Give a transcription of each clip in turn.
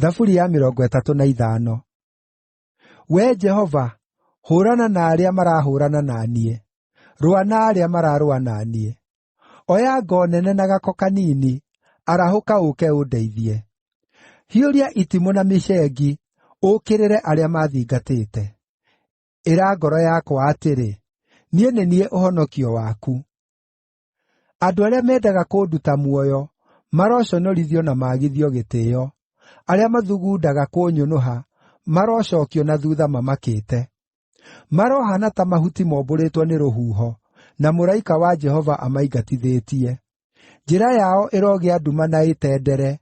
Thaburi ya 35. Wee Jehova, hũũrana na arĩa marahũũrana na niĩ; rũa na arĩa mararũa na niĩ. Oya ngo nene na gako kanini; arahũka ũũke ũndeithie. Hiũria itimũ na mĩcengi ũũkĩrĩre arĩa maathingatĩte. Ĩra ngoro yakwa atĩrĩ, “Niĩ nĩ niĩ ũhonokio waku.” Andũ arĩa mendaga kũnduta muoyo maroconorithio na maagithio gĩtĩĩo; arĩa mathugundaga kũnyũnũha marocookio na thuutha mamakĩte. Marohaana ta mahuti mombũrĩtwo nĩ rũhuho, na mũraika wa Jehova amaingatithĩtie. Njĩra yao ĩrogĩa nduma na ĩtendere,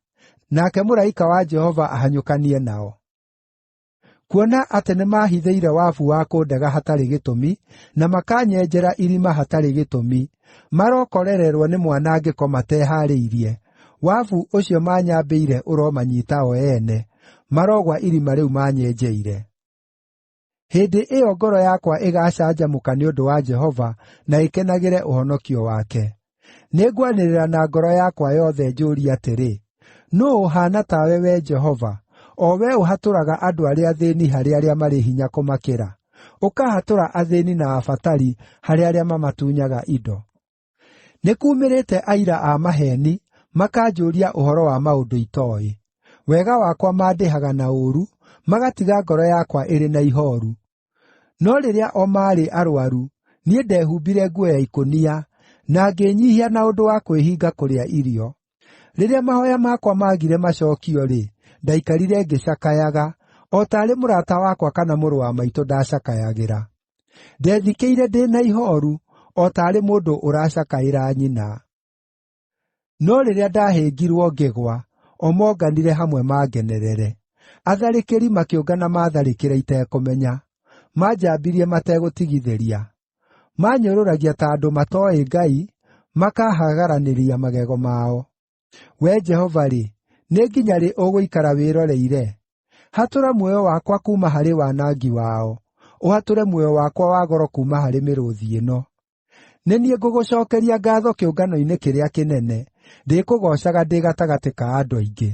nake mũraika wa Jehova ahanyũkanie nao. Kuona atĩ nĩmahithĩire wabu wa kũndega hatarĩ gĩtũmi, na makanyenjera irima hatarĩ gĩtũmi, marokorererwo nĩ mwanangĩko matehaarĩirie, wabu ũcio manyambĩire ũromanyiita o ene, marogwa irima rĩu manyenjeire. Hĩndĩ ĩyo ngoro yakwa ĩgaacanjamũka nĩ ũndũ wa Jehova na ĩkenagĩre ũhonokio wake. Nĩngwanĩrĩra na ngoro yakwa yothe, njũũrie atĩrĩ, “Nũũ ũhaana tawe, Wee Jehova, o Wee ũhatũraga andũ arĩa athĩĩni harĩ arĩa marĩ hinya kũmakĩra, ũkahatũra athĩĩni na abatari harĩ arĩa mamatunyaga indo?” Nĩkuumĩrĩte aira a maheeni makanjũũria ũhoro wa maũndũ itooĩ. Wega wakwa mandĩhaga na ũũru, magatiga ngoro yakwa ĩrĩ na ihooru. No rĩrĩa o maarĩ arũaru, niĩ ndehumbire nguo ya ikũnia, na ngĩĩnyiihia na ũndũ wa kwĩhinga kũrĩa irio. Rĩrĩa mahooya makwa maagire macookio-rĩ, ndaikarire ngĩcakayaga, o taarĩ mũrata wakwa kana mũrũ wa maitũ ndacakayagĩra. Ndethikĩire ndĩ na ihooru, o taarĩ mũndũ ũracakaĩra nyina. No rĩrĩa ndahĩngirwo ngĩgũa, o moonganire hamwe mangenerere. Atharĩkĩri makĩũngana maatharĩkĩre itekũmenya. Manjambirie mategũtigithĩria; maanyũrũragia ta andũ matooĩ Ngai, makaahagaranĩria magego mao. Wee Jehova-rĩ, nĩ nginya rĩ ũgũikara wĩroreire? Hatũra muoyo wakwa kuuma harĩ wanangi wao, ũhatũre muoyo wakwa wa goro kuuma harĩ mĩrũũthi ĩno. Nĩ niĩ ngũgũcookeria ngaatho kĩũngano-inĩ kĩrĩa kĩnene; ndĩkũgoocaga ndĩ gatagatĩ ka andũ aingĩ.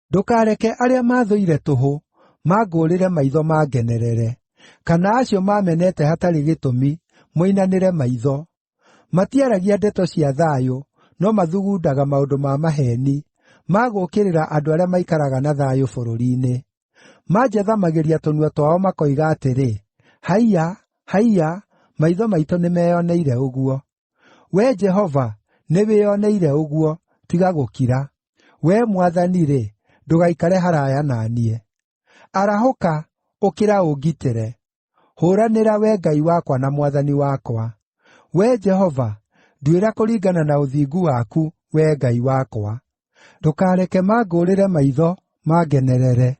Ndũkareke arĩa maathũire tũhũ mangũũrĩre maitho mangenerere, kana acio maamenete hatarĩ gĩtũmi moinanĩre maitho. Matiaragia ndeto cia thayũ, no mathugundaga maũndũ ma maheeni, ma gũũkĩrĩra andũ arĩa maikaraga na thayũ bũrũri-inĩ. Manjathamagĩria tũnua twao makoiga atĩrĩ, “Haiya! Haiya! Maitho maitũ nĩmeyoneire ũguo.” Wee Jehova, nĩwĩoneire ũguo; tiga gũkira. Wee Mwathani-rĩ, ndũgaikare haraaya na niĩ. Arahũka, ũkĩra ũngitĩre! Hũũranĩra, Wee Ngai wakwa na Mwathani wakwa. Wee Jehova, nduĩra kũringana na ũthingu waku, Wee Ngai wakwa. Ndũkareke mangũũrĩre maitho, mangenerere;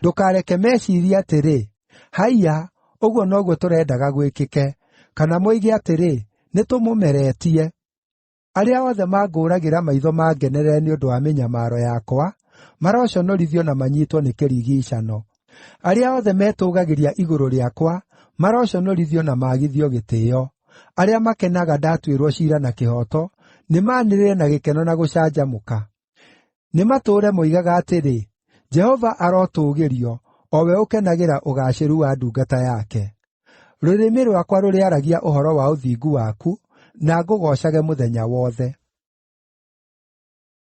ndũkareke meciirie atĩrĩ, “Haiya, ũguo noguo tũrendaga gwĩkĩke!” Kana moige atĩrĩ, “Nĩtũmũmeretie.” Arĩa othe mangũũragĩra maitho mangenerere nĩ ũndũ wa mĩnyamaro yakwa, maroconorithio na manyiitwo nĩ kĩrigiicano. Arĩa othe metũũgagĩria igũrũ rĩakwa maroconorithio na maagithio gĩtĩĩo; arĩa makenaga ndaatuĩrwo ciira na kĩhooto, nĩmanĩrĩre na gĩkeno na gũcanjamũka. Nĩmatũũre moigaga atĩrĩ, “Jehova arotũgĩrio, o we ũkenagĩra ũgaacĩru wa ndungata yake.” Rũrĩmĩ rwakwa rũrĩaragia ũhoro wa ũthingu waku, na ngũgoocage mũthenya wothe.